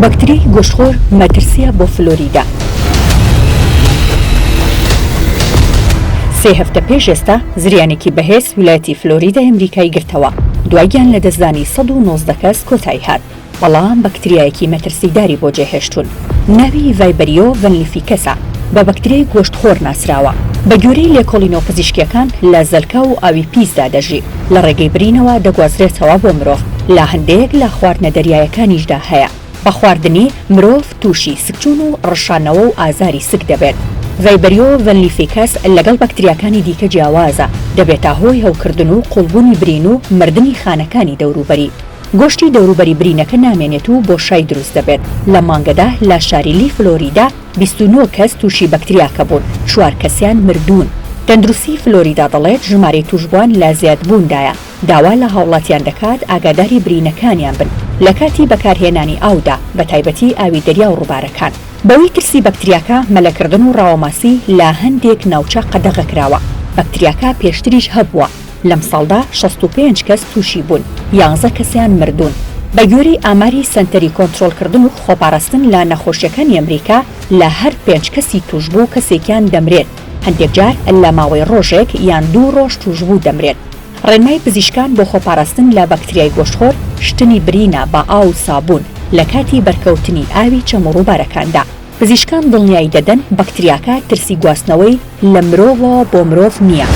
بەکتریای گۆشتخۆر مەترسییە بۆ فلۆریدا. سێ هەفتە پێش ئێستا زریانێکی بەهێز ویلایەتی فلۆریدای ئەمریکای گرتەوە، دوای گیانلەدەستدانی 119 کەس کۆتایی هات، بەڵام بەکتریایەکی مەترسیداری بۆ جێهێشتوون. ناوی ڤایبریۆ ڤەنلیفیکەسە، بە بەکتریای گۆشتخۆر ناسراوە. بەگوێرەی لێکۆڵینەوە پزیشکییەکان لە زەلکاو و ئاوی پیسدا دەژی. لە ڕێگەی برینەوە دەگوازرێتەوە بۆ مرۆڤ، لە هەندێک لە خواردنە دەریایەکانیشدا هەیە. بە خواردنی، مرۆڤ تووشی سکچوون و ڕشانەوە و ئازاری سک دەبێت. ڤایبریۆ ڤەنلیفیکەس لەگەڵ بەکتریاکانی دیکە جیاوازە، دەبێتە هۆی هەوکردن و قووڵبوونی برین و مردنی خانەکانی دەوروبەری. گۆشتی دەوروبەری برینەکە نامێنێت و بۆشای دروست دەبێت. لەم مانگەدا لە شاری لی فلۆریدا 29 کەس تووشی بەکتریاکە بوون، چوار کەسیان مردوون. تەندروستیی فلۆریدا دەڵێت، ژمارەی تووشبووان لە زیادبووندایە، داوا لە هاوڵاتیان دەکات ئاگاداری برینەکانیان بن لەکاتی بەکارهێنانی ئاودا، بەتایبەتی ئاوی دەریا و ڕووبارەکان. بەهۆی ترسی بەکتریاکە، مەلەکردن و ڕاوەماسی لە هەندێک ناوچە قەدەغەکراوە. بەکتریاکە پێشتریش هەبووە، لەمساڵدا 65 کەس تووشی بوون، یانزە کەسیان مردوون. بەگوێرەی ئاماری سەنتەری کۆنترۆڵکردن و خۆپاراستن لە نەخۆشییەکانی ئەمریکا، لە هەر پێنج کەسی تووشبوو کەسێکیان دەمرێت، هەندێکجار لە ماوەی ڕۆژێک یان دوو ڕۆژ تووشبوو دەمرێت. ڕێنمای پزیشکان بۆ خۆپاراستن لە بەکتریای گۆشتخۆر، شتنی برینە بە ئاو و سابوون لە کاتی بەرکەوتنی ئاوی چەم و ڕووبارەکاندا. پزیشکان دڵنیایی دەدەن بەکتریاکە ترسی گواستنەوەی لە مرۆڤەوە بۆ مرۆڤ نییە.